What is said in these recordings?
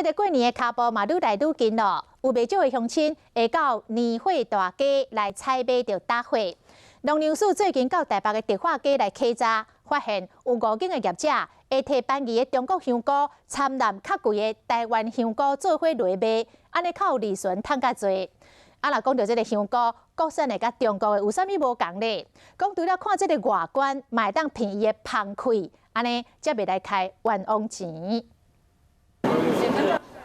這个過年的跤步嘛，愈來愈近咯，有袂少的鄉親會到年貨大街來採買著搭貨。農糧署最近到台北的迪化街來稽查，發現有五間的業者會提便宜的中國香菇摻濫較貴的台灣香菇做伙來賣，按呢較有利潤趁較濟。啊，若講著這个香菇，國產的佮中國的有啥物無仝咧？講除了看這个外觀，嘛會當騙伊的芳氣，按呢才袂來開冤枉錢。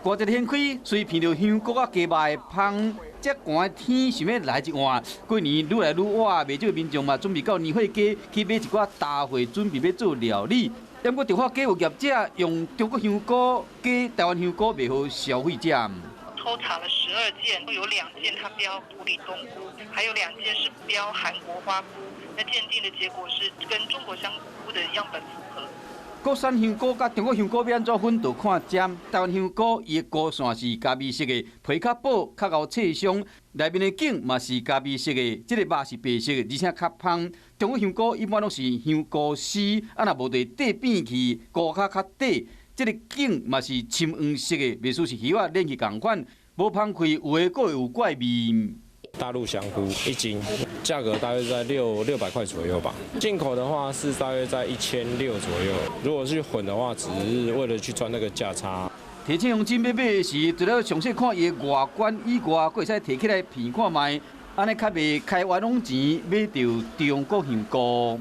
過節掀開，隨聞著香菇佮雞肉的芳，這寒天想欲來一碗。過年愈來愈倚，袂少民眾嘛準備到年貨街去買一寡搭貨，準備欲做料理。不過迪化街有業者用中國香菇加台灣香菇賣予消費者。抽查了12件，有兩件它標普里冬菇，還有兩件是標韓國花菇。那鑑定的結果是跟中國香菇的樣本符合。國產香菇佮中國香菇欲按怎分，就看尖。台灣香菇伊的菇線是咖啡色的，皮較薄，較𠢕脆鬆，內面的梗嘛是咖啡色的，這个肉是白色的，而且較芳。中國香菇一般攏是香菇絲，啊若無就會短變去，菇較較短。這个梗嘛是深黃色的，袂輸是魚仔練去仝款，無芳氣，有的閣會有怪味。大陸香菇一斤，價格大約在600塊左右吧。進口的話是大約在1600左右。如果是混的話，只是為了去賺那個價差。提醒鄉親欲買時，除了詳細看伊的外觀以外，閣會使提起來聞看覓，按呢較袂開冤枉錢買著中國香菇。